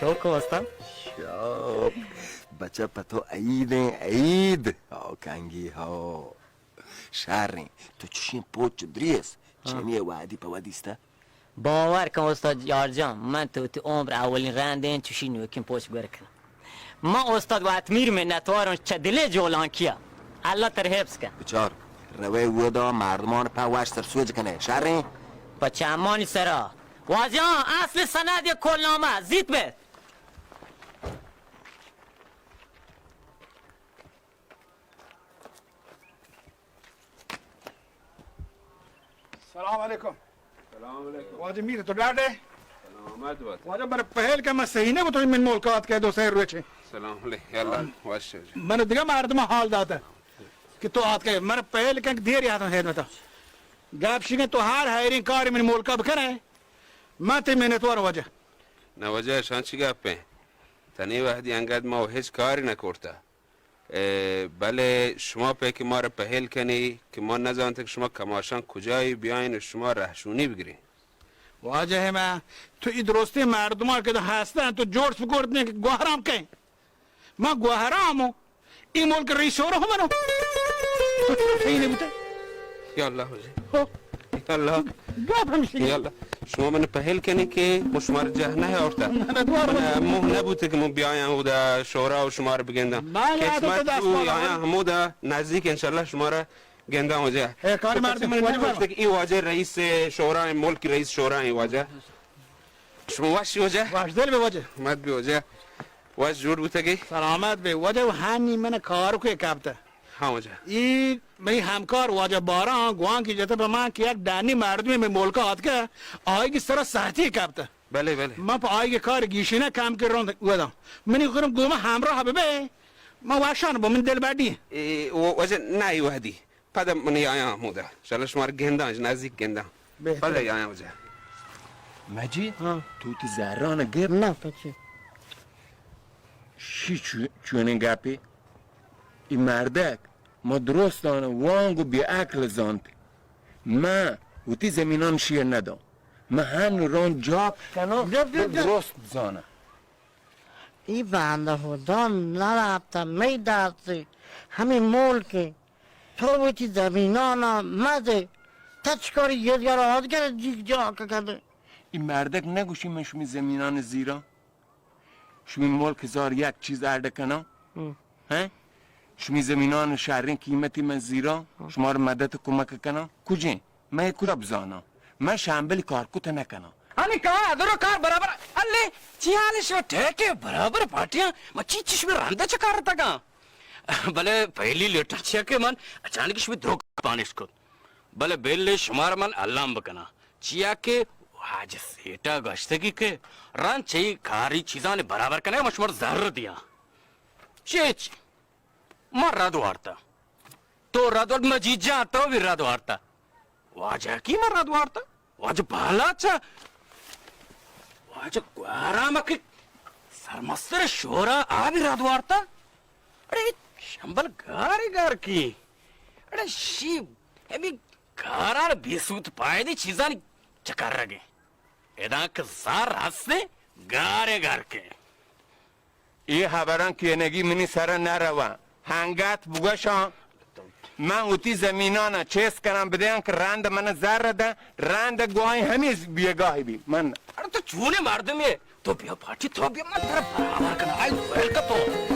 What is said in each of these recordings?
شوق استاد؟ شوق؟ بچہ پہ تو عید ایں، عید۔ ہو کنگی ہو۔ شریں، تو چشیں پوچ دریس، ہاں۔ چینی وادی پہ ودیستا؟ باور کن استاد یار جان، من تو وتی عمر اولین رندیں چشی نوکیں پوچ گر کنم۔ من استاد واتمیر منتوارم چہ دلے جولانکیا۔ اللہ تر حفظ کن۔ بچار، روے اودا مردمان پہ وش سر سوج کنے، شریں؟ پہ چمانی سرا۔ واجہاں، اصل سند یک کلنامہ، زیت بے۔ سلام علیکم۔ سلام علیکم۔ واجہ میر، تو ڈاڈے؟ سلامت بات۔ واجہ، من پہل کہ من صحیح نہ بوتو، من ملکات کے دو سیر روچے۔ سلام علیکم۔ یلا، وش۔ من دیگہ مردم حال داتا کہ تو آت کے، من پہل کہ دیر یاتم خدمتا۔ گپ شی کہ تو ہر حیرین کاری من ملکا بکنے، من تے منتوار واجہ۔ نہ واجہ، شان چی گپیں؟ تنی وحدی انگت ما ہچ کاری نہ کرتا۔ اے، بلے شما پہ کہ مارا پہل کنی کہ ما نزانت کہ شما کماشان کجایی، بیاین و شما رہشونی بگرین۔ واجہ ما، تو ای درستیں مردمان کہ ہستن، تو جوڑ سکورت نے کہ گوہرام کہیں۔ ما گوہرام ہوں، ای ملک رئیس شورا ہوں منو۔ تو چلو صحیح نہیں بوتے۔ یا اللہ واجہ۔ ہو۔ یا اللہ۔ گپ ہمشی۔ یا اللہ۔ شما من پہل کنی کہ من شمار جہ نہ آورتا۔ نہ، نہ، دوار من واجہ۔ موہ نہ بوتے کہ من بیایاں اودا شورا و شمار بگنداں۔ من آتا قسمت تو دست بو مالا آیاں واجہ۔ ہمودا نزدیک انشاءاللہ شمارا گنداں واجہ۔ اے کار تو مردم کسی من نہ واجہ۔ گوشتے کہ ای واجہ رئیس شورا ہیں، ملک رئیس شورا ہیں واجہ۔ شما وش واجہ؟ وش دل بے واجہ۔ مت بے واجہ۔ وش جوڑ بوتگی؟ سلامت بے واجہ، و ہنی من کار کو کپتا۔ ہاں واجہ۔ ای منی ہمکار واجہ باران گوانکی جتہ پہ من کہ یک ڈنی مردمے مئے ملک آتکہ، آئی کی سرا سختی کپتہ۔ بلے، بلے۔ من پہ آئی کے کار گیشینہ کم کہ رند وداں۔ منی گرم گوما ہمراہ ببے، من وشان بو، من دل بڈی۔ اے، و-، واجہ نہ ای وحدی۔ پدا منی آیاں ہمودا۔ انشاءاللہ شمار گنداں، نزدیک گنداں۔ بہتر۔ پدا آیاں واجہ۔ مجید، ہاں۔ تو تی زران گپ؟ نہ، تو چی؟ شی چو-، چونیں گپے؟ ای مردک ما درستان وانگ و بے عقل زانت۔ من وتی زمینان شیر نداں۔ من ہن رون جاپ کناں، گپ، گپ، گپ۔ درست بزاناں۔ ای بندہ خدا نرفتا، می دستی ہمیں ملک، تو وتی زمینانا مدے، تچکاری یدگار آدگر جیگ جاک کدے۔ ای مردک نگوشی من شمی زمینان زیران؟ شمی ملک ہزار یک چیز اڈ کناں؟ ہم۔ ہیں؟ شمی زمینان شریں قیمتی من زیراں؟ ہم۔ شمار مدد و کمک کناں؟ کجیں؟ من کجا بزاناں؟ من شامبلی کار کت نہ کناں۔ ہمیں کار، درو کار برابر۔ اللہ، چی حال شو ٹھیکے برابر پارٹیاں؟ ما چی چی شمی رندا چکار تگاں؟ بلے پہلی لیٹر چیا کہ من اچانک شمی درو پانش کت۔ بلے بل شمار من الام بکناں۔ چیا کہ حاج سیٹا گشتگی کہ رند چی کاری چیزانی برابر کنے، ما شمار زر دیاں۔ چی چی؟ ما رد وارتا۔ تو رد وارت، مجید جان، تو بھی رد وارتا۔ واجہ کی ما رد وارتا؟ واجہ بالاچ، واجہ گوہرام کہ سرمستر شورا آ بھی رد وارتا۔ اڑے شمبل گارے گار کی۔ اڑے شی ہمیں گاران بے سود پائدے چیزانی چکر رگے۔ ادا کہ زر ہستے گارے گار کے۔ اے ہبراں کینگی منی سرا نہ رواں۔ ہنگت بگوشاں، من وتی زمینانا چست کناں بدیاں کہ رند من زر داں، رند گواہیں ہمے بیگاہی بی۔ من اڑے تو چونیں مردمے؟ تو بیا پارٹی، تو بیا، من ترا برابر کناں۔ آئی ویلکم تو۔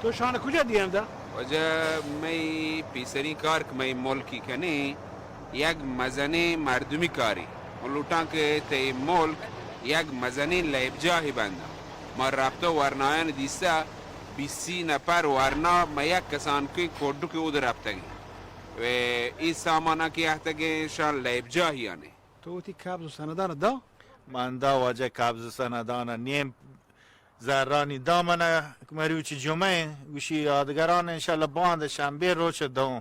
تو شان کجا دیم دا؟ واجہ، مئی پیسری کار کہ مئی ملکی کنی، یک مزنیں مردمی کاری۔ من لوٹاں کہ تئی ملک یک مزنیں لیبجاہے بنداں۔ ما رپتہ ورنایان دیستہ، بیست سی نپر ورنا مہ یک کسانکیں کڈکے اود رپتگیں۔ و اے ساماناں کہ اہتگیں شان لیبجاہیانے۔ تو وتی قبض و سندان دا؟ من دا واجہ قبض و سندان نیم زرانی دامن مروچی جمعہ گوشی یادگران انشاءاللہ باند شنبے روچ دوں۔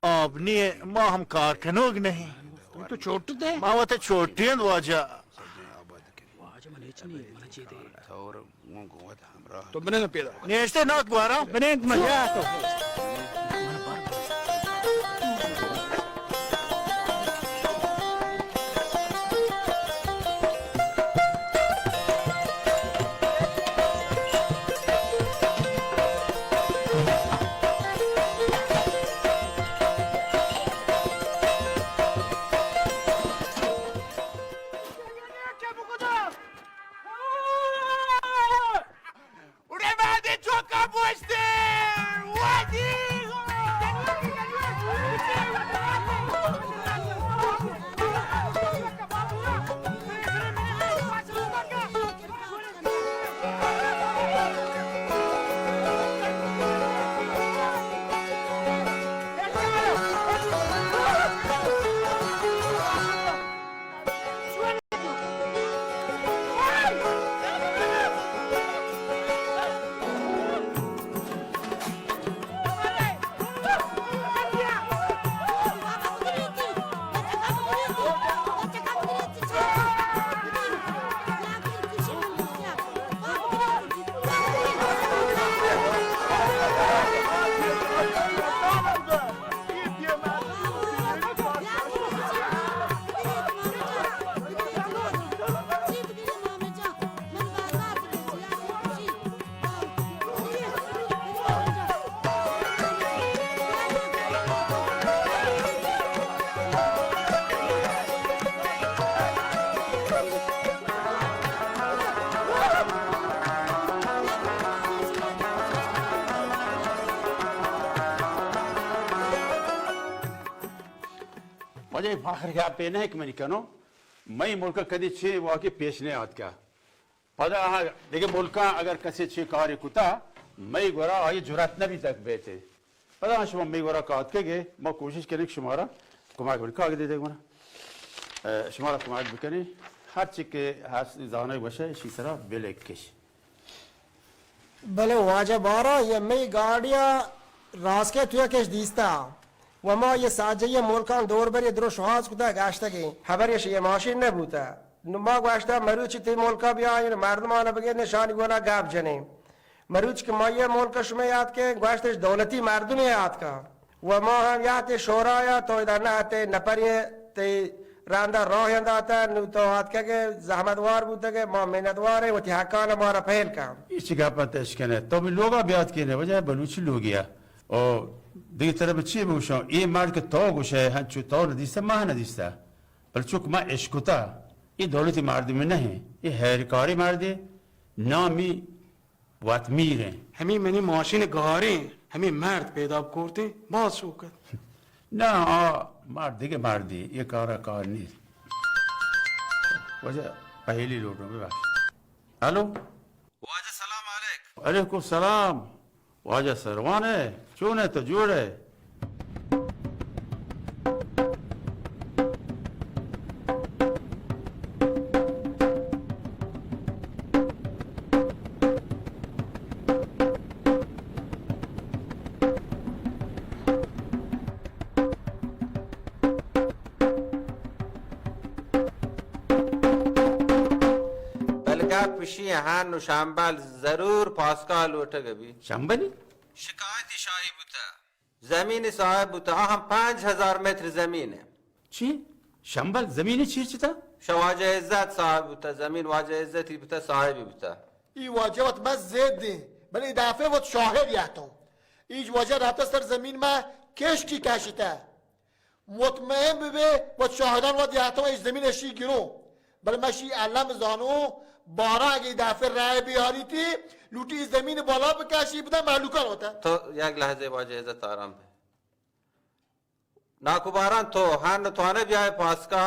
آب نی ما ہم کار کنوگ نہیں۔ تو چوٹ دے؟ ما وت چوٹی اند واجہ۔ واجہ من ہچ نہیں، من چی دے؟ تو بنے نہ پیدا۔ نیشتے نات گوارا۔ بنے انت من یا تو۔ واجہ، اے فخر گپے نہ کہ منی کنو، مئی ملک کدی چے واقعی پیش نہ آتکا۔ پدا آ دگہ ملکاں اگر کسے چے کارے کتا، مئی گورا آئی جرات نہ بیتگ بیتے۔ پدا شما مئی گورا کاتکگے، ما کوشش کنیں کہ شمارا کمک بکنیں۔ کاغذ دے دے منا۔ اے، شمارا کمک بکنیں۔ ہر چی کہ ہست زانگ وشے، اشی سرا بلکش۔ بلے واجہ بارا، یہ مئی گاڑیا راسکے تویا کش دیستا۔ و ما یہ ساجہ یہ ملکان دور بری درو شواز کتا گاشتگیں۔ خبر یہ ماشین نہ بوتا۔ نو ما گوشتا مروچی تی ملکا بیائیں، مردمان بگندیں، شانی گونا گپ جنیں۔ مروچ کہ ما یہ ملک شمئے آتکیں، گوشتش دولتی مردمے آتکا۔ و ما ہم یاتے شورایا، تو ادا نہ تے نپرے تے رندا راہ انداتا، نو تو آتکگے زحمت وار بوتگے، ما منت واریں، وتی حقان مارا پہل کن۔ اے چی گپ انت اشکنے؟ تو بھی لوگا بیات کینے، وجہ بلوچی لوگیا۔ او دیگہ طرف چی بگوشاں؟ اے مرد کہ تو گوشے، ہنچو تو ندیستا، ما ندیستا۔ بلے چوک ما اشکتا، اے دولتی مردم نہیں، اے حیرکاری مردے، نامی وت میریں۔ ہمے منی ماشین گاریں، ہمے مرد پیدا بکورتیں، باز شوک ات۔ نہ، آ مرد دگہ مردے، اے کارا کار نیست۔ واجہ پہلی لوٹوں، ببخش۔ ہلو۔ واجہ سلام علیک۔ علیکم سلام۔ واجہ سروان ئے، چون ئے تو، جوڑ ئے؟ بلے گپ اشی ہن و شمبل ضرور پاسکا لوٹگ بی۔ شمبلی؟ شکایتی شاہی بوتا۔ زمین صاحب بوتا، آہاں پنج ہزار متر زمین ہے۔ چی؟ شمبل زمین چیر چتا؟ شواجہ عزت صاحب بوتا، زمین واجہ عزتی بوتا، صاحبی بوتا۔ ای واجہ وت مس زید دیں، بلے ای دافع وت شاہد یاتوں۔ ایج واجہ رہتا سر زمین ما کشکی کشتا۔ مطمئن ببے، وت شاہدان وت یاتوں ایج زمین اشی گروں۔ بلے ما شی علم زانوں، بارا اگے ای دافع رائے بیاریتی، لوٹی ای زمین بالا بکشی، بدا مہلوکان وتا۔ تو یک لحظے واجہ عزت آرام بے۔ ناکو باران تو ہن توانے بیائے پاسکا۔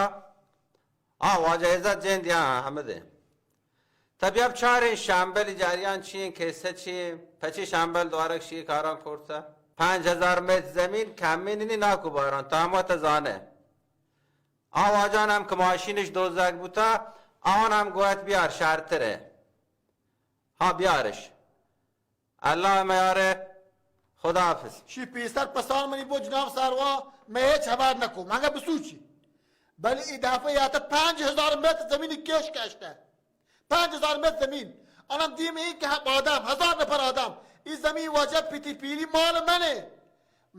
آ، واجہ عزت جند یا ہمدے۔ تا بیا بچاریں شمبل جریان چی ایں، کیسہ چی ایں، پچی شمبل دوارگ شی کاران کرتا؟ پنج ہزار متر زمین کمی نی ناکو باران، تا ہم وت زانے۔ آ واجان ہم کہ ماشینش دوزگ بوتا، آن ہم گوت بیار شرترے۔ ہاں بیارش۔ اللہ میارے۔ خدا حافظ۔ شی پیسر پسان منی بو جناب ساروا، میں ہچ ہبر نکو، مانگا بسوچی۔ بلے ای دفعہ یا تا پنج ہزار متر زمین کش کشتا۔ پنج ہزار متر زمین۔ انم دیم این کہ بادام، ہزار نفر آدم۔ ای زمین واجہ پیتی پیری مال منه۔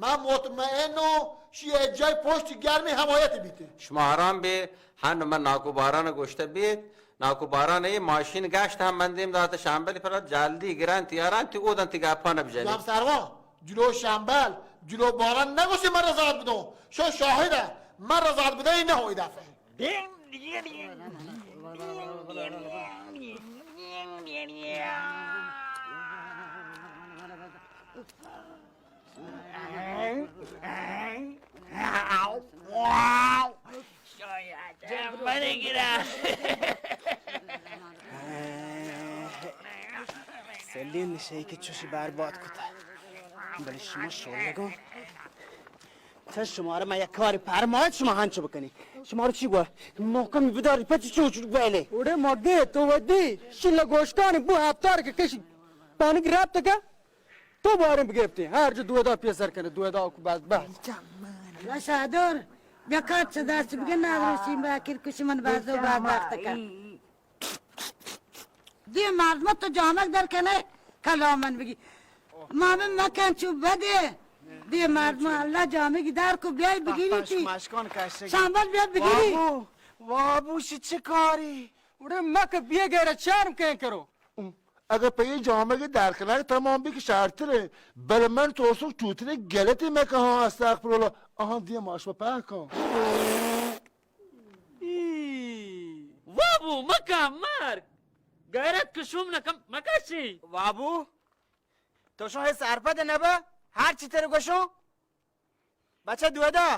من مطمئن و شی جای پشت گرمی حمایت بیته۔ شما آرام بی، ہن من ناکو باران گوشته بیت، ناکو باران ای ماشین گشت ہم من دیم دات شامبلی پر جلدی گران تیاران تی اودن تی گپان بجنی۔ جناب سروان، جلو شامبل، جلو باران نگوشی من رضایت بدون۔ شو شاهده، من رضایت بدون این نه ای دفعه۔ سلین نشئی کہ چوشی برباد کتا، بلے شما شولگو۔ تا شمارا ما یک کاری پرمایت، شما ہنچو بکنی۔ شمارا چی گوا؟ محکمی بداری، پچی چو چو ویلے۔ اوڑے مگے تو ودی، شل گوشکانی بو ہفتار کہ کشی پانی گرفت کا؟ تو باریں بگرفتی، ہر جو دودا پیسر کنے، دودا کو بعد بعد۔ لا شادور، بیا کات چہ دست بگن، نادروشی باکر کشی من بازو بعد وقت کن۔ دی مردم تو جامگ در کنے، کلام من بگی۔ مامن مکن چو بدے۔ دی مردم اللہ جامگی دار کو بیای بگیری تی۔ شامبل بیا بگیری۔ وابو، وابو شی چه کاری؟ اڑے مک بیے گیرا چرم کہیں کرو۔ اگہ پہ اے جامگ ء درکنگ تمام بی کہ شرتر انت، بلے من ترسوں چوتریں گلتے مہ کہاں، استغفراللہ، آہاں دیم آشما پہکاں۔ ای، وابو، مکن مرگ۔ غیرت کشوم نکم، مکشی۔ وابو، تو شو ہے سرپد نبا، ہر چی تر گوشوں۔ بچہ دودا،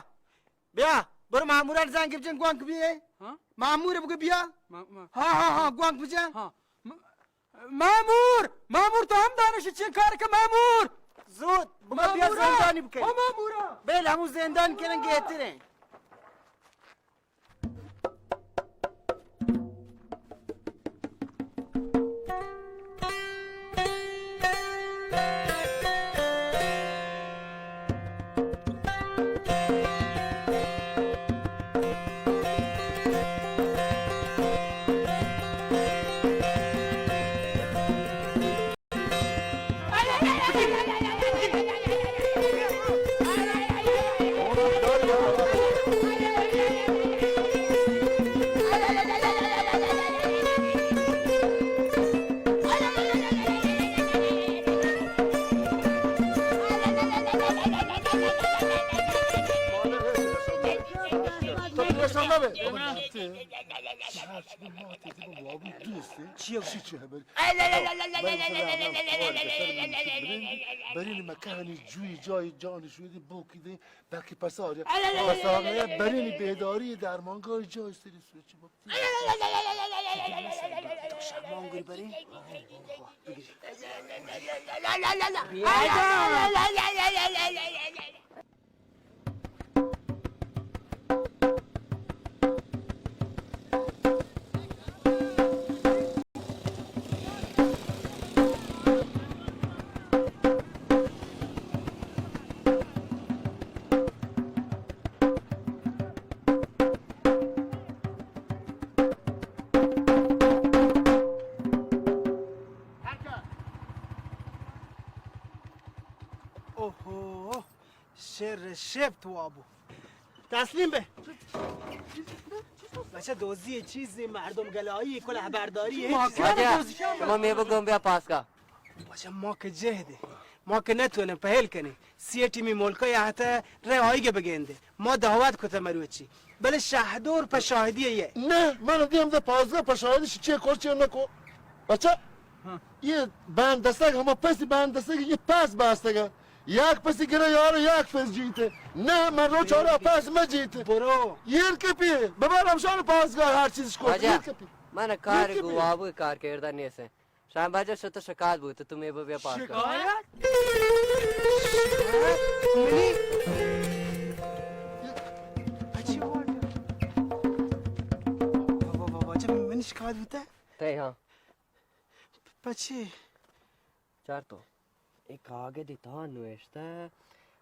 بیا، برو ماموران زنگ بجن گوانک بیئے۔ ہاں؟ مامور بگو بیا۔ ما-، ما-، ہاں، ہاں، ہاں، گوانک بجن۔ ہاں۔ م-، مامور، مامور تو ہم دانش چین کار کہ مامور۔ زود، بگو بیا مامورا۔ زندانی بکن۔ او مامورا۔ بیل ہمو زندان کرن گہتریں۔ چی؟ برین مکانی جوی جای جان شویدی بوکی دی، بلکه پسار یا پسار نه، برین بیداری درمانگاه جای سری سوچی بابتی. شمانگری برین. اوهو، شر شفت وابو. تسلیم به. بچه، دوزی چیزی، مردم گلایی، کل خبرداری، هیچ چیز. واجه، شما می بگم بیا پاسگاه. بچه، ما که جهده، ما که نتونه پهل کنی. سی ٹیمی ملکا یا حتی رای آیگه بگنده. ما دعوت کته مروچی. بلے شهدور په شاهدی یه. نه، من دیم ده پاسگاه په شاهدی شی چه کار چه نکو. بچه، یه بند دستگ، همه پسی بند دستگ، یه پس بستگ. یک پسی گره یارو یک پس جیته. نه، من رو چارا پس مجیته. برو. یر کپی، ببر همشان پاسگاه هر چیزش کن. واجه. یر کپی. من کار گو وابو کار کردن نیست. شاہ باجا شت شکایت بوت، تو می بیا پاس کن. شکایت؟ شکایت؟ منی؟ پچی واجہ؟ بابا، بابا، واجہ منی شکایت بوتا؟ تئی ہاں. پچی؟ چار تو. اے کاگدی تہا نوشتہ،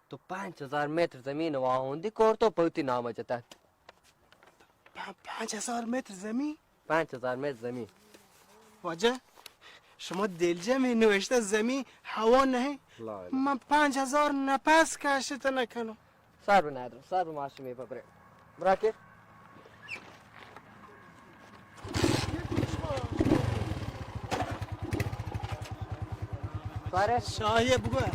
تو پنچ ہزار متر زمین واہندی کرتو پہ وتی نام جتہ. پ-، پنچ ہزار متر زمین؟ پنچ ہزار متر زمین. واجہ، شما دلجم اے، نوشتہ زمین ہوا نہ ایں. لا الہ. من پنچ ہزار نفس کشت نہ کنوں. سر بہ ندر، سر بہ ماشین می پہ برے. برا کہ. سارے. شاہی بگو.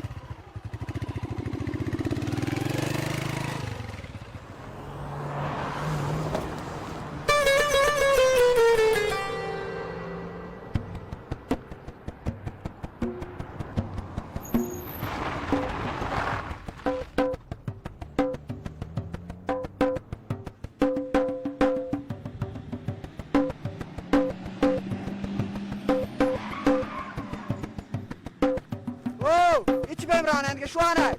او، ہچ بیم رانند کہ شوان آئے.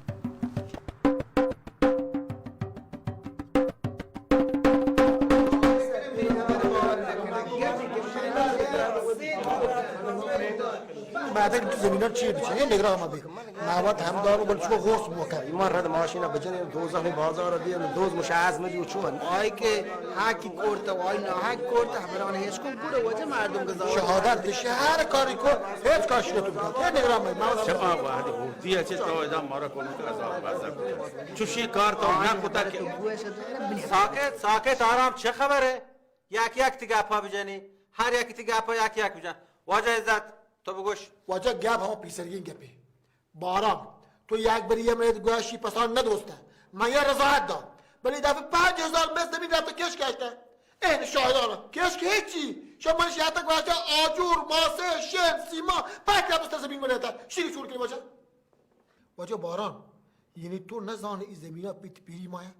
بعد تو زمینان چی بچے؟ اے نگران مبی. ما وت ہمدارو بل چو غوث بوکا. ایمان رد ماشینا بجنے، دوزخ بازار دی، دوز مشاہز مجو چون. آئی کہ حقی کرتا و آئی ناحق کرتا، ہبران ہیچ کن گوڑا وجہ مردم گزار. شہادت دشی ہر کاری کو، ہیچ کارش نتون کرد. اے نگران مبی. ما وت چما وحد بودی اچے تو ادا مارا کن کا عذاب بازار. چوشی کار تو نہ کتا کہ. ساکت، ساکت، آرام، چه خبره؟ یک یک تی گپا بجنی، ہر یک تی گپا یک یک بجن. واجہ عزت، تو بگوش. واجہ گپ ہم پیسرگین گپی. باران، تو یک بری یہ مئے گوشی پسان نہ دوستا. من یہ رضایت دا. بلے دفعہ پنچ ہزار متر زمین رفت کش کشتا. این شاہدان کش کہ ہیچی. شما من شاہتا گوشتا آجور، ماسے، شن، سیما، پاک رفت زمین بناتا. شیری چور کنی واجہ. واجہ باران، یعنی تو نزانی ای زمینا پیت پیری مایا؟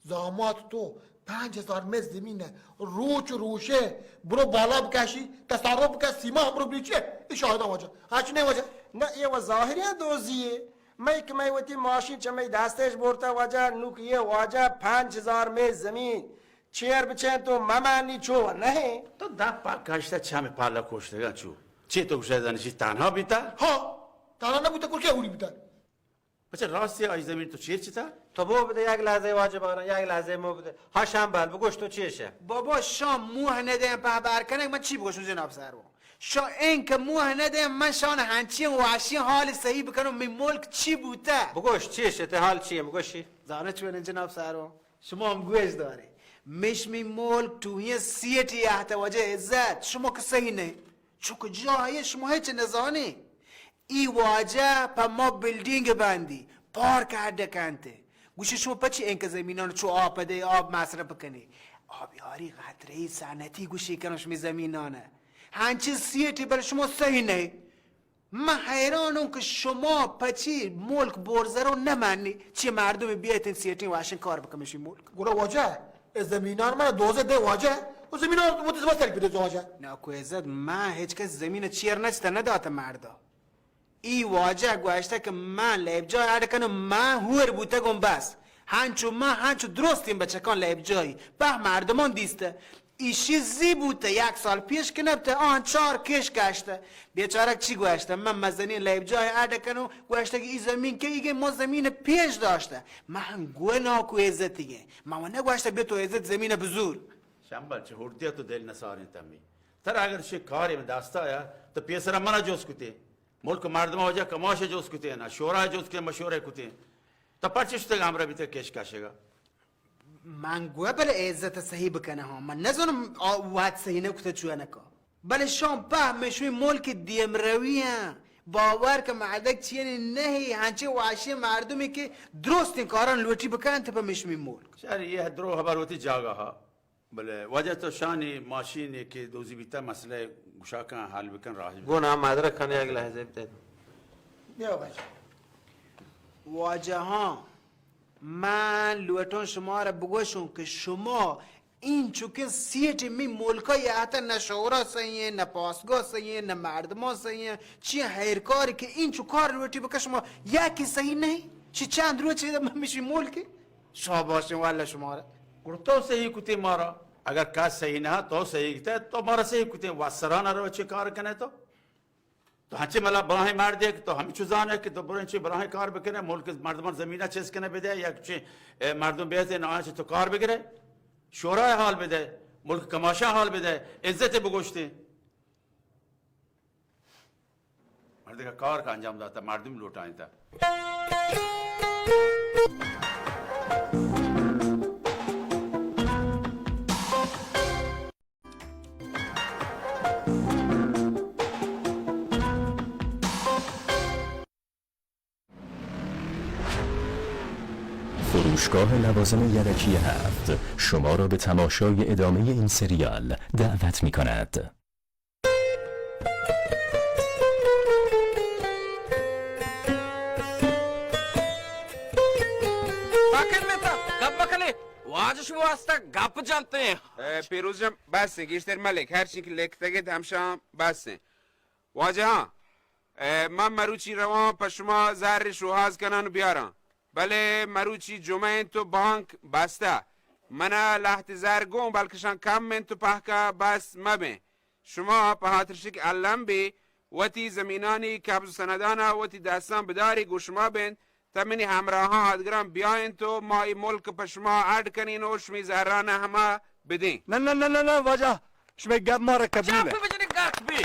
زامات تو پنچ ہزار متر زمین ہے، روچ روشے، برو بالا بکشی، تصرف بکش، سیما ہم برو بیچے، ای شاہدان واجہ. ہچ نہیں واجہ. نہ، یہ و ظاہری دوزی ہے. میں کہ میں وتی ماشین چہ میں دستش برتا واجہ، نوک یہ واجہ پنچ ہزار متر زمین چیر بچین تو ممانی چو نہیں. تو دپ پا کشتا چم پالا کشتگا چو؟ چی تو گوشے زنشی تنہا بیتا؟ ہاں، تنہا نہ بوتا، کل کیا اوڑی بیتا؟ اچھا، راستی آئی زمین تو چیر چتا؟ تو بو بدے یک لحظے واجہ باران، یک لحظے مو بدے. ہاں شمبل، بگوش تو چیش ہے؟ بابا شام موہ ندیں پہبر کنگ، من چی بگوشم جناب سروان؟ شا این کہ موہ ندیں، من شان ہنچین واشی حال صحیح بکنم، می ملک چی بوتا؟ بگوش چیش ہے، تے حال چی ہے، بگوشی؟ زانہ چونے جناب سروان؟ شما ہم گوش دارے. مش می ملک ٹوہیں سیٹی اہت واجہ عزت، شما کہ صحیح نہیں. چونکہ جاہے شما ہچ نزانے. ای واجہ پہ ما بلڈنگ بندی، پارک اڈ کنتے. گوشی شما پچی اینکہ زمینان چو آپ دے، آپ مصرف کنے؟ آبیاری قطرے صنعتی گوشی کنو شمی زمینان. ہنچی سیٹی بل شما صحیح نہیں. من حیرانوں کہ شما پچی ملک برزرو نمانی، چی مردم بیایت این سیٹی واشن کار بکن مشی ملک. گڑا واجہ، اے زمینان من دوزہ دے واجہ، و زمینان وتی زبان سر پیدے واجہ. ناکو عزت، من ہچ کس زمین چیر نچتا نداتا مردا. ای واجہ گوشتہ کہ من لیب جای اڈ کنم، من ہور بوتگم بس. ہنچو من، ہنچو درستین بچکان لیب جایی. پہ مردمان دیستہ. ایشی زی بوتہ، یک سال پیش کہ نبتہ، آن چار کش کشتہ. بیچارک چی گوشتہ؟ من مزنین لیب جای اڈ کنم، گوشتہ کہ ای زمین کہ ایگے ما زمین پیش داشتہ. من گو ناکو عزتی گے. من و نگوشتہ بیا تو عزت زمین بزور. شمبل چہ ہردیا تو دل نسارین تمی. ترا اگر چہ کارے من دستا یا تو پیسرا منا جوز کتے. ملک مردم واجہ کماش جوز کتے نا، شورا جوز کے مشورہ کتے. تو پرچہ شتگ ہمرا بیتے کش کشگا؟ من گوہ بلے عزت صحیح بکنہ ہاں. من نزانم آ وت صحیح نکتہ چونکا. بلے شام پہ مشوی ملک دیم روی ہیں. باور کہ مردک چیئے نہیں، ہنچے واشی مردمی کہ درستیں کاران لوٹی بکنت پہ مشمی ملک. شر، یہ درو خبر ہوتی جاگہ ہا. بلے واجہ تو شانی ماشینے کہ دوزی بیتا مسئلہ گشاکاں حل بکن راہ بکن. گون ہم ادرک کنے یک لحظے بیتے. بیا واجہ. واجہاں، من لوٹوں شما را بگوشوں کہ شما اینچکیں سیٹے می ملکا یاتا، نہ شورا صحیح ایں، نہ پاسگاہ صحیح ایں، نہ مردمان صحیح ایں۔ چی ہیر کاری کہ اینچو کار لوٹی بکش ما یکی صحیح نہیں۔ چی چند روچے دا من مشی ملکی؟ شاباشیں واللہ شمارا۔ گڑا تو صحیح کتے مارا۔ اگر کس صحیح نہ، تو صحیح کتے، تو مارا صحیح کتے۔ وسران رو چی کار کنے تو؟ تو ہنچیں ملا براہیں مردے کہ تو ہمچو زانے کہ تو برو انچیں براہیں کار بکنے، ملک مردمان زمینہ چیز کنے بدے، یا چی، اے، مردم بیتے نہ آنچہ تو کار بگرے، شورای حال بدے، ملک کماشاں حال بدے، عزت بگوشتے۔ مردے کا کار کا انجام داتا، مردم لوٹائیں تا۔ فروشگاه لوازم یدکی هفت شما را به تماشای ادامهٔ این سریال دعوت می‌کند. ساکت بیتا، گپ مکنے۔ واجہ شما واسطہ گپ جنتے۔ اے، پیروز جان، بس ایں، گیشتر ملک، ہر چی کہ لکھتگ ات، ہمشاں بس ایں۔ واجہاں، اے، من مروچی رواں پہ شما زر شوہاز کنان و بیاراں، بلے مروچی جمعہ انت و بانک بستہ۔ منا لہت زر گوں، بلکشان کم انت و پہکا بس مبیں۔ شما پہ ہاترشی کہ الم بی وتی زمینانی قبض و سندانا وتی دستان بداری، گوں شما بنت، تا منی ہمراہاں آدگران بیاینت و ما اے ملک پہ شما اڈ کنین و شمی زرانا ہما بدین۔ نہ، نہ، نہ، نہ، نہ، واجہ، شمئے گپ مارا قبول چاپ انت۔ بجنی گپ بی۔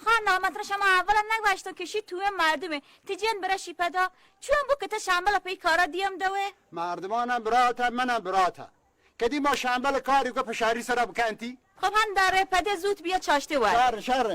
خان نامت را شما اولا نگوشتو کہ شی توئیں مردمے، تی جن برشی پدا، چون بو کہ تا شامل پہ ای کارا دیم دوئے؟ مردمانا براتا، منا براتا۔ کدی ما شمبل کاری کو پہ شہری سرا بکنتی؟ خب ہم دارے پدے زوت بیا چاشتے وار۔ شر، شر۔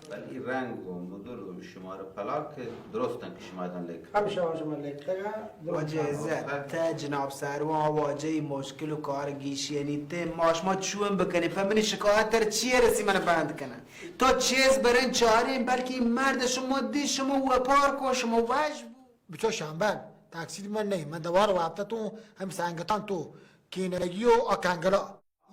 ولی رنگ و مدل و شمارہ پلاک درستن کہ شما دن لکھ۔ ہم شما، شما لکھ تگا۔ واجہ عزت، تے جناب سروان واجہ مشکل و کار گیشی یعنی تے ما شما چون بکنی؟ پہ منی شکایت تر چیئے رسی من بند کنن؟ تو چیز برن چارین بلکہ مرد شما دی شما وپار کو شما وش بو۔ بچو شمبل، تقصیر من نہیں، من دوار وابتا تو ہم سنگتان تو کینگی و آ کنگلا۔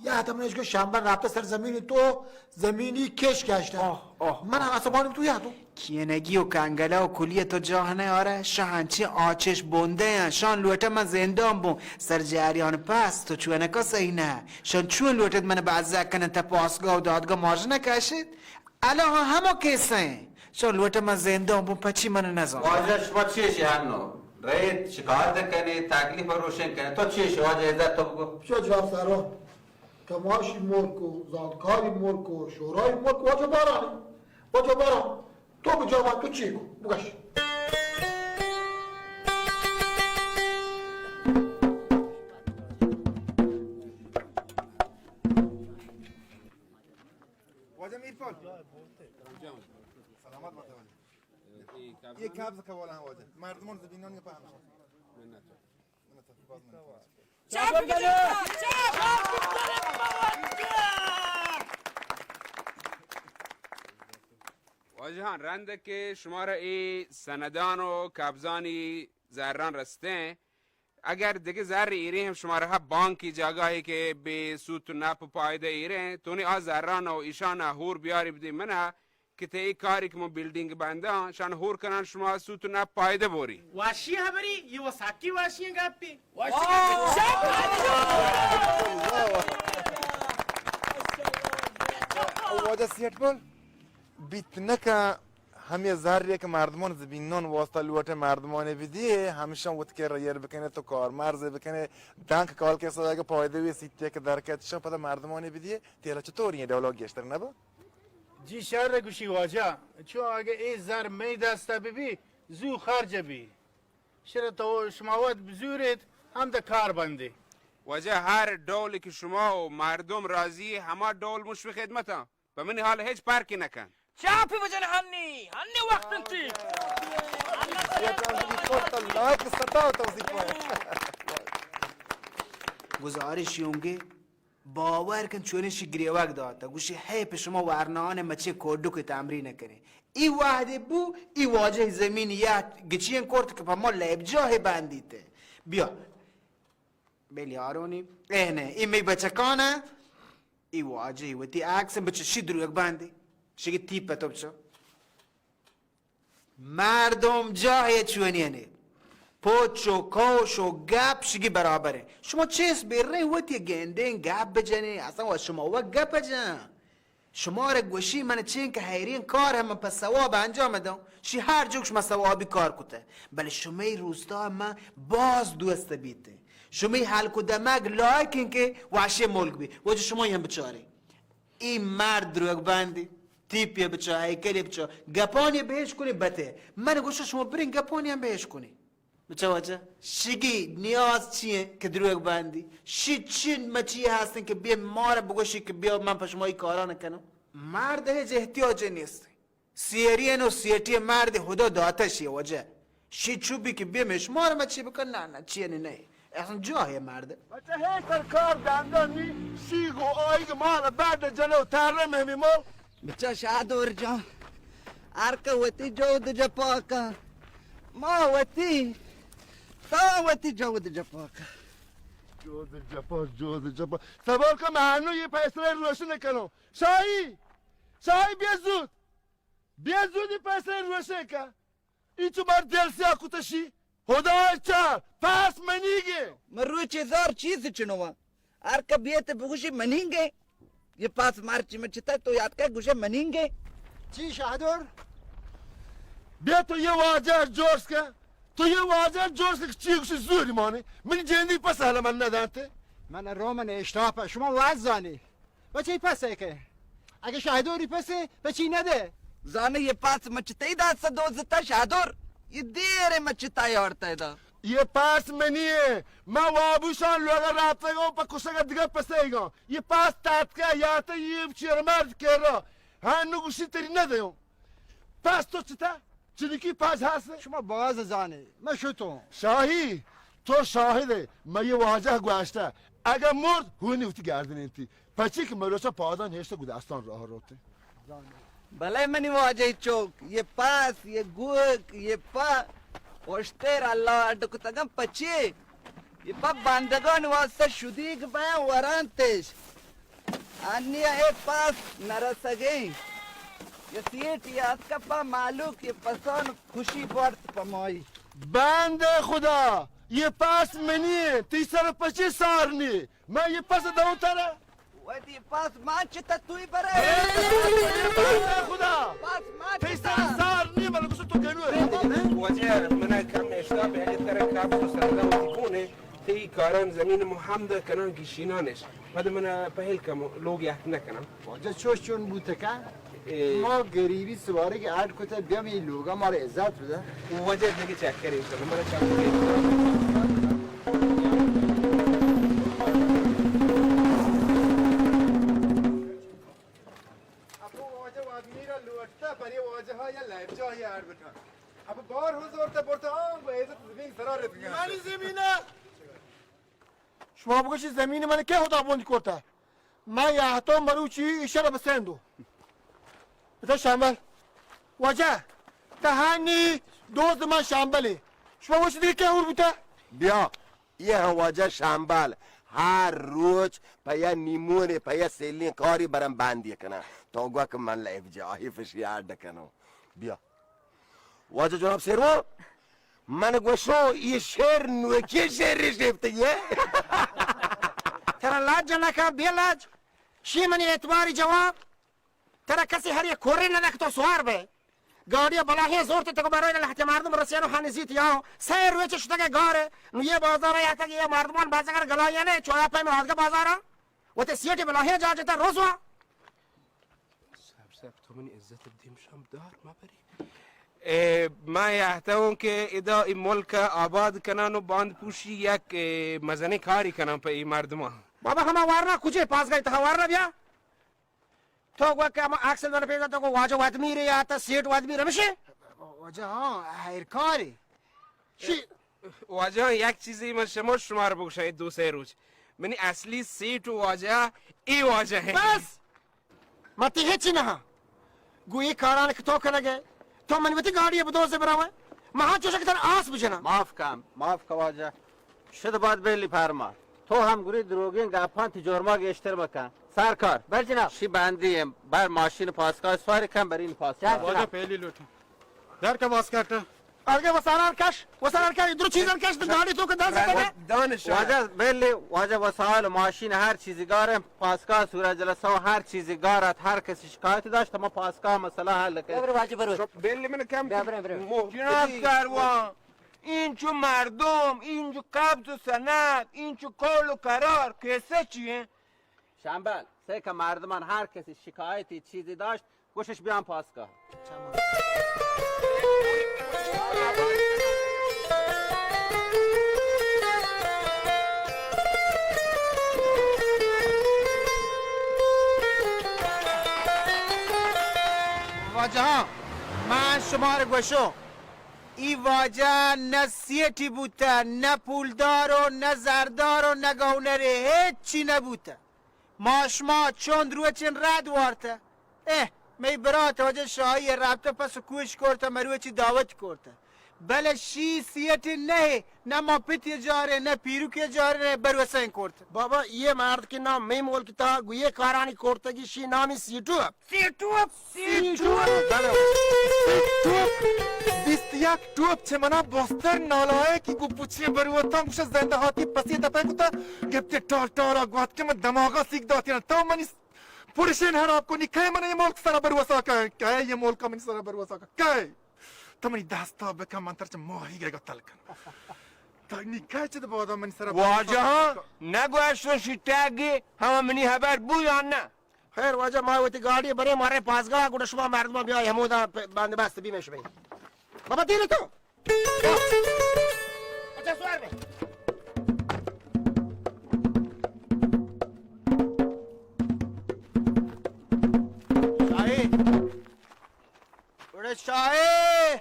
یا تم نے اشکو شمبل رابطہ سر زمین تو زمینی کش گشتا۔ آہ، آہ، من آہ۔ عصبانی تو یا تو۔ کینگی و کنگلا و کلیہ تو جاہ نے آرہ، شہ ہنچیں آچش بوندے ہیں، شان لوٹہ من زندان بون، سر جریان پس تو چونکا صحیح نہ، شان چون لوٹت من بزگ کنن تا پاسگاہ و دادگاہ ماژ نہ کشت۔ الان ہما کیسہ ایں۔ چون لوٹہ من زندان بون پچی من نزان۔ واجہ شما چی شی ہنو؟ رئیت شکایت کنی، تکلیف روشن کنی۔ تو چی شی واجہ عزت تو بگو؟ چو جواب سارو؟ کماشی ملک و زانتکاری ملک و شورای ملک واجہ بارانی۔ واجہ باران۔ تو بجواب تو چی کو؟ بگش۔ واجہ میرپل۔ سلامت باتے واجہ۔ یہ قبض قبول ہیں واجہ۔ مردمان زمینان یہ پہم۔ منت۔ منت۔ باز منت۔ چاپ بجنید! چاپ! واجہان، رند کہ شمارا اے سندان و قبضانی زران رستیں، اگر دگہ زر ایریں ہم شمارا ہا بانکی جاگاہے کہ بے سوت و نپ و پائدہ ایریں، تو نی آ زران و ایشان ہور بیاری بدے منا کہ تئی اے کارے کہ من بلڈنگ بنداں، شان ہور کنان شما سوت و نپ پائدہ بوری۔ واشی ہبری، یہ و ساکی واشی گپی۔ واشی گپی۔ واجہ سیٹ بول۔ بیت نکا ہمے زرے کہ مردمان زمینان واسطہ لوٹے مردمانے بدیے، ہمشان وت کرا ایر بکنے تو کارمرز بکنے، دانک کال کے سو اگہ پائدہ وی سیتے کہ درکت شان پدا مردمانے بدیے، تیلا چطوری ہیں ڈولا گیشتر نبا؟ جی شر گوشی واجہ، چو اگہ اے زر مئی دستا ببی، زو خرج بی۔ شر تو شما وت بزوریت، ہم دہ کار بندی۔ واجہ ہر ڈول کہ شما و مردم راضی، ہما ڈول مش خدمتاں۔ پہ منی حال ہچ پرکی نکن۔ چاپی بجن ہنی، ہنی وقت انتی۔ یہ تو ہم کی کوٹ تو لائک ستا تو سی پائے۔ گزارش یونگے باور کن چونیں شی گریوگ داتا، گوشی ہے پہ شما ورنانے مچے کوڈو کے تمرین کریں۔ ای وحدی بو، ای واجہ زمین یا گچین کرت کہ پہ ما لیب جاہ بندیتے۔ بیا۔ بلی آرونی۔ اے نے، ای می بچکانه۔ ای واجه وتی عکس بچه شی دروگ بندی۔ شگی تیپ تو بچه۔ مردم جاہ چونی نے۔ پوچ و کوش و گپ شگی برابر ہے۔ شما چیز بیرنے وتی گندیں گپ بجنے، اصلا و شما و گپ جن۔ شمارا گوشی من چین کہ حیرین کار ہم من پہ ثواب انجام داں۔ شی ہر جوک شما ثوابی کار کتے۔ بلے شمئی روستا من باز دوست بیتے۔ شمئی حلق و دمگ لائق ہیں کہ وحشی ملک بی۔ وجہ شما ہم بچاری۔ ای مرد دروگ بندی۔ تیپی بچا، ہیکلی بچا۔ گپانی بہش کنی بتے۔ من گوشا شما برین گپانی ہم بہش کنی۔ بچا واجہ، شگی نیاز چی ہیں کہ دروگ بندی؟ شی چین مچی ہستن کہ بیا مارا بگوشی کہ بیا من پہ شما ای کاران کنم؟ مرد ہیچ احتیاج نیست۔ سیری نو سیٹی مرد خدا داتا شی واجہ۔ شی چوبی کہ بیا مش مارا مچی بکن، نہ، نہ، چی نہیں، نہیں۔ اصلا جاہ مرد۔ بچہ ہے سرکار دندانی شی گو آئی کہ مال بعد جلو ترم ہمی مال۔ بچہ شادور جان، ہر کہ وتی جود جپا کن، ما وتی، تا وتی جود جپا کن۔ جود جپا، جود جپا۔ صبر کن، من انو یہ فیصلہ روشن کنو۔ شاہی، شاہی بیا زود۔ بیا زود یہ فیصلہ روشن کن۔ ای چو مار دل سیاہ کتشی۔ خدا چار، پاس منیگے۔ من روچ ہزار چیز چنوا۔ ہر کہ بیت بگوشی منینگے۔ یہ پاس مارچی مچتا تو یاد کر گوشے منینگے۔ چی شاہدور؟ بیا تو یہ واجہ جوش کر۔ تو یہ واجہ جوش کر، چی گوشی زوری مانے۔ من جیندی پس حالا من ندانتے۔ من رومن اشتاپ شما واز زانی۔ پچی پسے کہ؟ اگه شاهدوری پسه، پچی نده؟ زانه یه پاس مچتئی دا سه دوزتا شاهدور. یه دیر مچتئی آورتئی دا. یه پاس منیه. ما وابوشان لوگا رابطه گو پا کشگا دگه پسه گو. یه پاس تاتکه یاته یه چیرمرد کرا. هنو گوشی تری ندهو. پس تو چتا؟ چنکی پاس هست؟ شما باز زانه. من شتون. شاهی، تو شاهده. من یه واجه گوشته. اگه مرد، هونی وتی گردن انتی. پچی که مروچا پادان هشت گدستان راه روته. بلے منی واجہ چوک، یہ پاس، یہ گوک، یہ پا، اشتر اللہ اڈ کتگم پچی، یہ پا بندگان واسطہ شدیگ بیان ورانتش. انی اے پاس نرسگیں. یہ سیٹ یہ اتکا پا مالوک یہ پسان خوشی بارت پمائی. بند خدا، یہ پاس منی، تی سر پچی سار نی. من یہ پس دوں ترا. وتی پاس ما چتا توی برے. خدا. پاس ما تئی چتا. سر سار نی، بلکہ تو گنو. واجہ من کم اشتاپ ہے، ترا کار تو سر وتی کون ہے؟ تئی کاران زمین مو ہم دا کنان گشینانش. پد من پہل کم لوگ یحت نہ کنم. واجہ چوش چون بوتکا؟ اے. ما غریبی سواری کہ اڈ کتہ، بیا می لوگا مارا عزت بدہ. واجہ دگہ چکر انشاءاللہ، مارا چکر. اپو واجہ وادمیرا لوٹتا، پری واجہ ها یا لیب جاہی اڈ بکن. اپو بار ہو زورتا برتا، آن با عزت زمین سرا رتگا. منی زمینہ. شما بگوشی زمین من کہ خدا بند کرتا؟ من یه هفتم مروچی ایشرا بسندو. بتا شامل. واجہ، تا هنی دوز من شامبلی. شما وش دیگه که اور بوتا؟ بیا، یه هم واجہ شامبل. هر روچ په یه نیمونه، په یه سیلین کاری برم بندی کنه. تا گوه که من لیب جاهی فشی اڈ کنو. بیا. واجہ جناب سیرو، من گوشو، یہ شعر نوکی شعر ریش گرفتگی ہے. ترا لاج نکا، بے لاج. شی منی اعتباری جواب. ترا کسی ہر یک کورے ندک تو سوار بے. گاڑی بلاہیں زورت تک برای لہتے مردم رسیانو ہانی زیت یاو. سہ روچ شتگ گار. نو یہ بازار یا تک یہ مردمان بازار گلایانے چویا پیم آدگہ بازارا. وتے سیٹی بلاہیں جا جتا روزوا. صاحب، صاحب، تو منی عزت دیم شام دار مبری. اے، ما یہتوں کہ ادا ای ملک آباد کنان و باند پوشی یک، اے، مزنی کاری کنان پہ ای مردمان. بابا، ہما وارنا کجے پاسگاہ تہا وارنا بیا؟ تو گوا کہ ہما اکسل من پیدا تو گو واجہ وادمیرے یا تا سیٹ وادمیر ہمشے؟ واجہ ہاں، ہیر کاری. شی واجہ، یک چیزی من شما، شما رو بگوشاں، اے دو سہ روچ منی اصلی سیٹ و واجہ اے واجہ ہے۔ بس! من تئی ہچی نہ ہاں۔ گوں اے کاران کہ تو کنگ ئے، تو من وتی گاڑی ءَ بدوز ءَ براوے۔ من ہاں چوشا کہ ترا آس بجناں۔ معاف کن، معاف کن واجہ۔ شد بات بلی پرما۔ تو ہم گری دروگیں گپاں تی جرما گیشتر مکن۔ سرکار۔ بل جناب۔ شی بندی ایں، بر ماشین پاسگاہ سوار کن، برین پاسگاہ۔ چل۔ واجہ پہلی لوٹیں۔ در کا واسکٹ۔ آگے وسارار کش، وسارار کش، درو چیزاں کش، تو گاڑی تو کہ دست کنے۔ دانش۔ واجہ بلی، واجہ وسائل، ماشین، ہر چیزی گار ایں، پاسگاہ صورت جلسہ و ہر چیزی گار ات، ہر کسی شکایت داشت، ما پاسگاہ مسئلہ حل کن۔ بیا برو واجہ برو۔ بلی من کم بیا برو، برو۔ مو-، جناب کاروان، اینچو مردم، اینچو قبض و سند، اینچو قول و قرار، قصہ چی ایں؟ شمبل، سے کہ مردمان ہر کسی شکایتی چیزی داشت، گوشش بیان پاسگاہ۔ واجہاں، من شمارا گوشوں، ای واجہ نہ سیٹی بوتہ، نہ پولدار و نہ زردار و نہ گونرے، ہچی نہ بوتہ۔ ما شما چند روچیں رد وارتہ۔ اہ، مئی برات واجہ شاہی رابطہ پس کوش کرتہ، مروچی دعوت کرتہ۔ بلے شی سیٹی نہ، نہ ما پتی جارے، نہ پیروکی جارے، نہ بروسہ کرتہ۔ بابا، یہ مرد کے نام مئی ملک تا گویے کارانی کرتگی شی نامی سیٹو۔ سیٹو، سیٹو۔ سیٹو۔ بلے۔ سیٹو۔ بیست یک ٹوپ چہ منا بستر نالائکی گو پچیں بروتاں گوشہ زندہ ہاتی پسی دپے کتا گپتے ٹال ٹالا گوات کہ من دماغا سیک داتی تو منی پڑشین حراب کنی کئے من یہ ملک سرا بروسا کئے کئے یہ ملک منی سرا بروسا کئے تو منی دستا بکن من ترچ ماہی گئے گا تل کن تو نی کئے چد بادا منی سرا بروسا واجہاں نگوشت شتاگی ہم منی حبر بو یا نہ خیر واجہ ما وتی گاڑی برے مارے پاسگاہ گڑا شما مردم بیا ہمودا بندوبست بی میں شمے بابا دیر تو اچھا سوار میں شاہی اڑے شاہی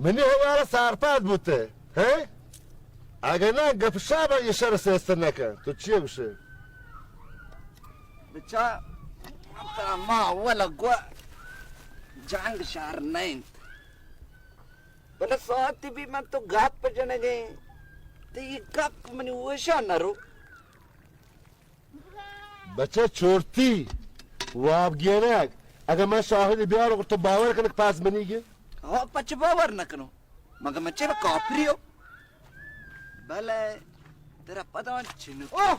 منی ہوارا سرپد بوتے، ہیں؟ اگہ نہ گپ شابا یہ شر سیستر نکن، تو چیہ گوشے؟ بچا، ترا ما اولا گو جنگ شر نہ انت۔ بلے ساعتی بی من تو گپ جنگیں، تو یہ گپ منی ہوشا نہ رو۔ بچہ چورتی، واب گینگ، اگہ من شاہد بیار تو باور کنگ پاس منی گے؟ ہاں، پچ باور نہ کنو۔ مگہ من چرا کاپری ہو؟ بلے ترا پدان چنو۔ اوہ!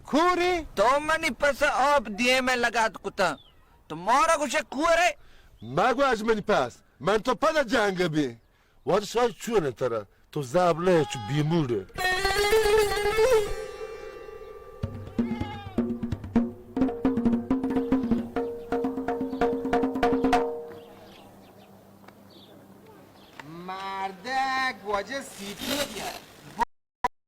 کوری؟ تو منی پس آپ دیے میں لگات کتا۔ تو مارا گوشے کورے؟ مگو اج منی پس۔ من تو پدا جنگ بی۔ وت شاید چون ترا۔ تو زاب لے چو بیموڑے۔ مردک واجہ سیٹو بیار۔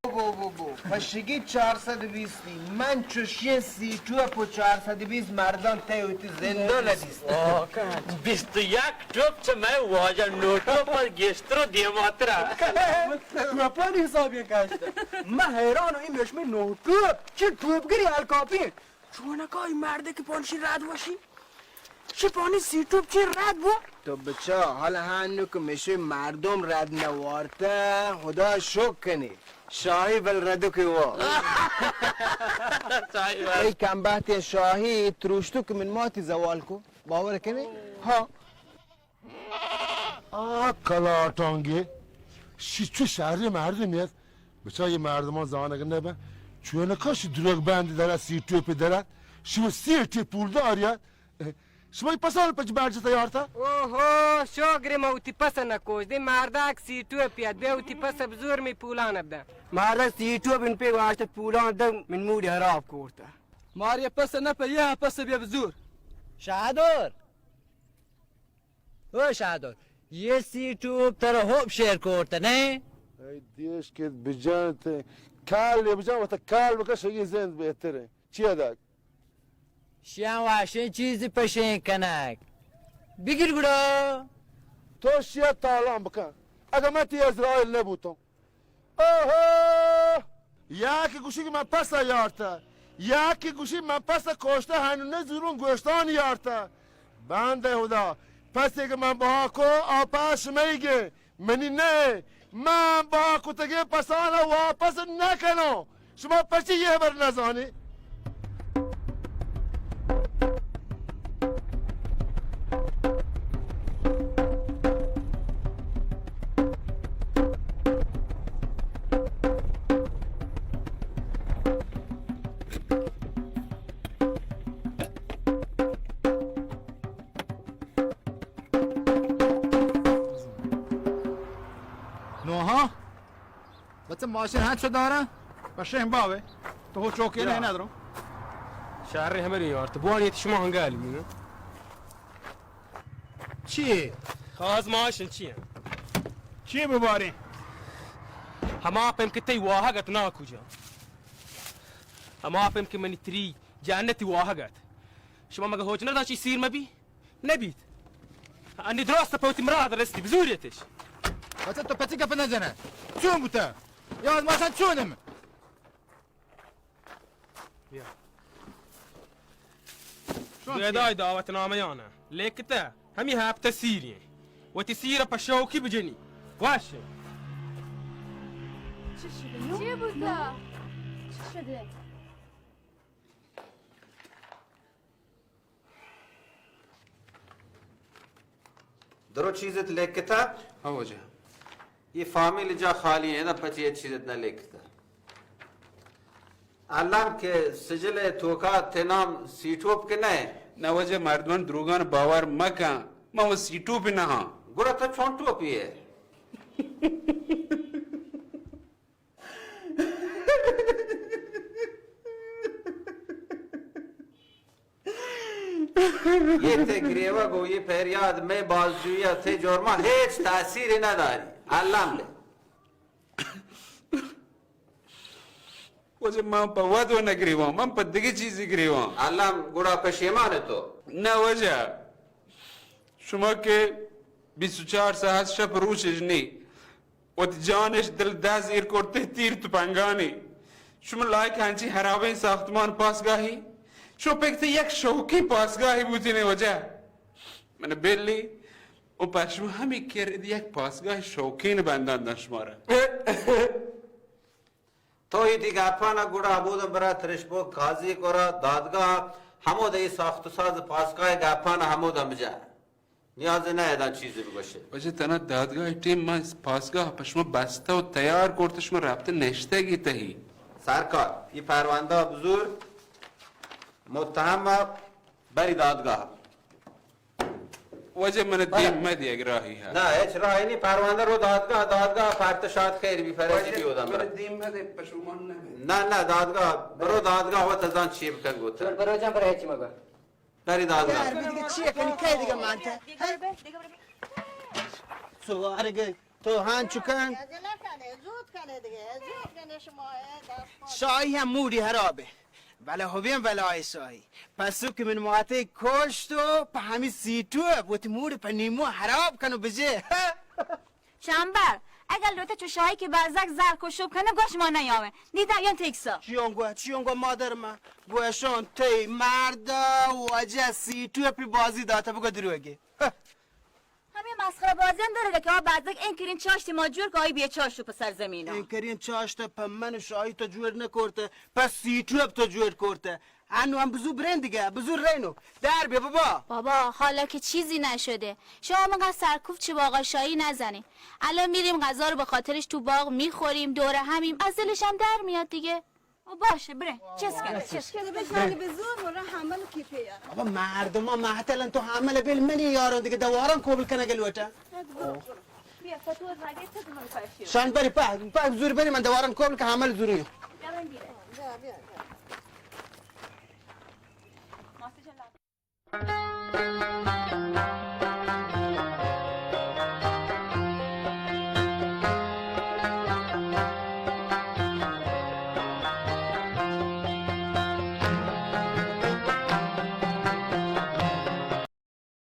بو، بو، بو، بو۔ پشگی چار سد و بیستی۔ من چوشیں سیٹو پو چار سد و بیست مردان تے ہوتی زندو ندیست۔ بیست و یک ٹوپ چہ مئے واجہ نوٹو پر گیشتر و دیماترا۔ ٹوپانی حساب یہ کاشت۔ من حیران ہوں، این میشمی نوٹو چی ٹوپ گری الکاپی۔ چونکا ای مردے کہ پانشی رد وشی؟ چی پانی سی ٹوپ چی رد بو؟ تو بچا، حال ہنو کہ مشوی مردم رد نوارتہ، خدا شکر کنی۔ شاہی بل ردو کہ وا۔ شاہی بل۔ ای کم بہتیں شاہی تروشتو کہ من ماتی زوال کو۔ باور کنی؟ ہاں۔ آ کلاٹانگے، شی چو شہری مردمی است؟ بچا یہ مردمان زانگ نبن۔ چونکا شی دروگ بند در سی ٹوپ در، شی و سی ٹی پولداری است۔ شما پسال پچ برج تیار تا؟ اوہو، شوگری ما وتی پس نکوش دے، مردک سی ٹوپی ات، بیا وتی پس بزور می پولان بدن۔ مردک سی ٹوپ ان پہ واشت پولان دم من موڈی حراب کرتا۔ ماری پس نہ پہ یہ پس بیا بزور۔ شادور۔ او شادو، یہ سی ٹوپ ترا ہوپ شیر کرتا، نہیں؟ اے دیش کہ بجانتے، کال لے بجان، وتا کال بکش، یہ زند بہتر ہے۔ چی ادگ؟ شیاں واشیں چیزی پشیں کنگ۔ بگر گڑا۔ تو شیا تالان بکن۔ اگہ من تی اسرائیل نبوتوں۔ اوہو! یا کہ گوشی کہ من پس یارتا۔ یا کہ گوشی من پس کوشتا ہنو نہ زوروں گوشتان یارتا۔ بندہ خدا، پسے کہ من بہا کو، آ پس شمئیگے۔ منی نہ، من بہا کتگیں پسانا واپس نہ کنوں۔ شما پرچی یہ ہبر نہ زانی؟ نوها؟ بچه ماشین هنچو داره؟ پشین باوه. تو هو چوکی نه ندارم. شهر همه ریارت. بوانی شما هنگالی مونه. چی؟ خواز ماشین چی؟ چی ببارین؟ هما پم که تی واهگت نا کجا. هما پم که منی تری جنتی واهگت. شما مگه هوچ نداشتی سیر مبی؟ نبیت. انی درست پہ وتی مراد رستی، بزوریتش. بچہ تو پچی گپ نہ جنہ؟ چون بوتا؟ یا آزماشان چونم؟ بیا. شون گیدای دعوت نامہ یانا لیکتا ہمی ہفتہ سیری. وتی سیر پہ شوکی بجنی. واش. چی بوتا؟ چی شده؟ درو چیزت لیکتا؟ ہاں واجہ. یہ فامیل جا خالی ہے نا، پچی یہ چیزت نہ لیکتا. الم کہ سجل توکا تے نام سی ٹوپ کے نہ ہے؟ نہ واجہ، مردمان دروگان باور مکن، من وہ سی ٹوپ نہ ہاں. گڑا تو چون ٹوپی ہے؟ یہ تے گریوگ و یہ پریاد مئے بازجوئی ء تے جرما ہچ تاثیر نہ داری. الم لے. واجہ من پہ ودو نہ گریواں، من پہ دگہ چیزی گریواں. الم گڑا پشیمان تو؟ نہ واجہ، شما کہ بیست و چار ساعت شپ روچ اش نی، وتی جانش دل دہ زیر کرتے تیر تپنگانی. شما لائق ہنچی ہرابیں ساختمان پاسگاہی؟ شما پکتے یک شوقی پاسگاہی بوتینے واجہ. من بلی و پر شما ہمی کرد یک پاسگاہ شوقین بندان دن شمارا. تو ایدی گپانا گڑا ہمودا برا ترشبو قاضی گورا دادگاہ، ہمودا ای ساخت و ساز پاسگاہ گپانا ہمودا بجا. نیاز نہ ادا چیزی بگوشے. واجہ تنا دادگاہ ٹیم ما پاسگاہ پہ شما بستہ و تیار کرت، شما رابطہ نشتگی تہی. سرکار، یہ پروندہ بزور متہم بری دادگاہ. واجہ من دیم مدی اگر راہی ہے. نہ، ہچ راہی نہیں، پروندہ رو دادگاہ، دادگاہ پرت شاد خیر بھی فرضی بھی اودم برا. دیم مدی پشومان نہ. نہ، نہ، دادگاہ، برو دادگاہ و تزان چی بکن گوتا. برو جان، برو ہچی مگا. برو دادگاہ. یار، دیگه چیه کنی؟ کی دیگه مانته؟ سوارگ تو ہان چکن. زود کنه دیگه، زود کنه شما، اه، دست پا. شاهی هم موڈی خرابه. بلے ہبیں بلائے شاہی. پسو کہ من ماتے کشت و پہ ہمی سیٹو ء وتی موڈ پہ نیمو حراب کن و بجے. چمبر، اگل لوٹے چو شاہی کہ بزگ زر کشوب کنه گوش ما نیاویں. دیتا یون تیکسا. چیون گو، چیون گو مادر من. گوشان تی مرد واجہ سیٹو ء پی بازی داتا بگو دروگے. ہمے مسخرہ بازی ہم دارگ کہ آ بزگ انکرین چاشتی ما جوڑ کہ آئی بے چاشت پہ سرزمین. انکرین چاشت پہ من شاہی تو جوڑ نہ کرتے، پہ سیٹو اب تو جوڑ کرتے. انو ہم بزو برین دیگه، بزو رینو. در بیا بابا. بابا، حالا که چیزی نشده. شما مگه سرکوفت چه با آقا شاهی نزنین. الان می‌ریم غذا رو به خاطرش تو باغ می‌خوریم، دور همیم، از دلش هم در میاد دیگه. او باشه، بره. چست کنه، چست کنه. بشنی به زور مرا حمل کی پیار. بابا، مردم ها معطلن، تو حمل بل منی یاران دیگه دواران قبول کنه گلوته. بیا، فتوت مگه تو من کاشی. شان بری پاک، پاک زور بری من دواران قبول که حمل زوری. بیا من بیره. بیا، بیا.